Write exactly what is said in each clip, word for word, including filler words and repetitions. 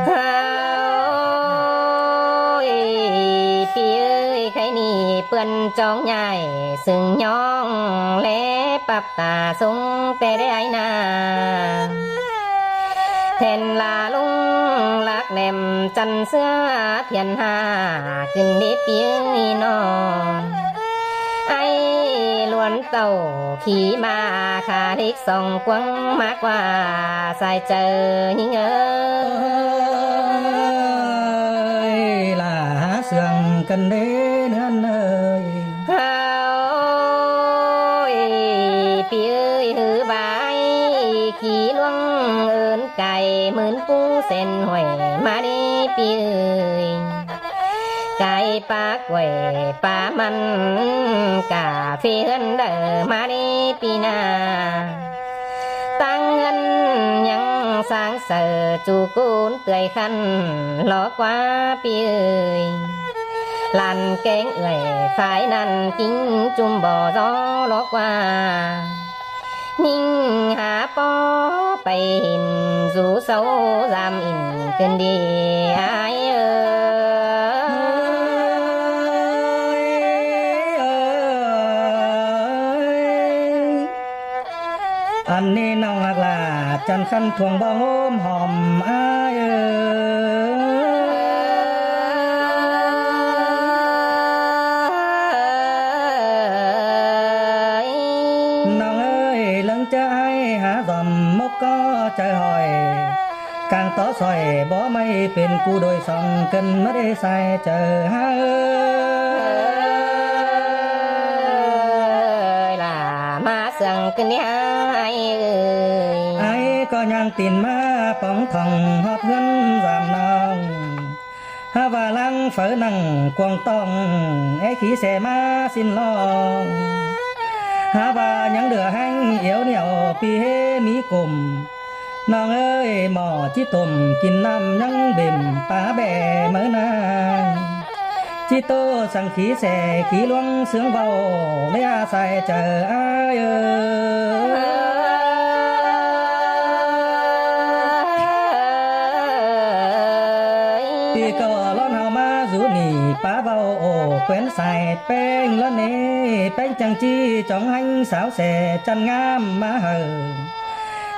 Ôi, ꞌpi ơi, khay ꞌnị ꞌpươn chong nhảy sưng nhong lé pắp ta sung té đé ai na. Then la lung lác nẻm chăn sứa thiện hà, ꞌcứn đế ꞌpi ơi nó. Ai luôn tàu khí ma khả đích song quăng mák qua sai chơ nhính ơi. Ơi, là há sương cân đế nướn ơi. Ôi, ꞌpi ơi, hứ bái, khí luông ơn cài mướn pú sen huệ ma đi ꞌpi ơi. Cài pá quẩy pá măn, cà phê hươn đờ ma đi ꞌpi na. Tăng ngân nhăng sáng sờ, chu cún tươi khăn ló qua ꞌpi ơi. Lăn kéng ưởi phái năn kính chum bò gió ló qua. Nhính há ꞌpo pay hin dú sáu dam in ꞌcứn đi ai ơi. Ăn ꞌnị ꞌnọng ꞌhặc lả chăn khăn thuông bong ôm hòm ai ơi. ꞌNọng ơi, ꞌlớng ꞌchớ ai há dòm mốc ꞌcọ chaư hỏi. Cang tó sỏi bó ꞌmạy pên cu đôi song cân mớt ê sai chaư há ơi. Là ma sương ꞌcứn đi há ai ơi. Ai ꞌcọ nhang tin ma póng thòng hót ꞌhướn dam ꞌnọng. Há ꞌva ꞌláng phaư nẳng cuông tong, é khí se ma ꞌsịn ꞌlóng. Há ꞌva nhắng đửa ꞌhéng iếu niẻo ꞌpi ꞌhế mí cốm. ꞌNọng ơi, mỏ ꞌchí tôm kin ꞌnặm nhắng bêm pá bẻ máư ꞌnáng. ꞌChí ꞌtố săng khí se khí luông sướng ꞌvạu, ꞌlé a sai chaư ai ơi. ꞌPi ꞌcọ ꞌlón hao ma dú ꞌnị pá ꞌvạu ổ quén sai ꞌpéng ꞌlớn ê, ꞌpéng chăng ꞌchí chóng ꞌhéng sáo se chăn ꞌngám ma hảư.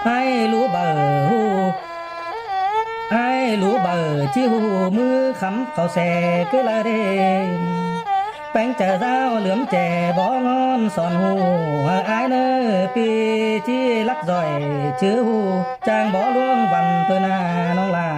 Ai lú baư ꞌhụ, ai lú baư ꞌchí ꞌhụ ꞌmứ khắm khảu se ꞌcứ ꞌlạ đê. ꞌPéng chaư dáo lướm che bó ꞌngón son ꞌhụ, hảư ai ꞌnớ ꞌpi ꞌchí lắc doi chứ ꞌhụ, chang bó ꞌluống văn ꞌtoi ꞌna ꞌnọng lả.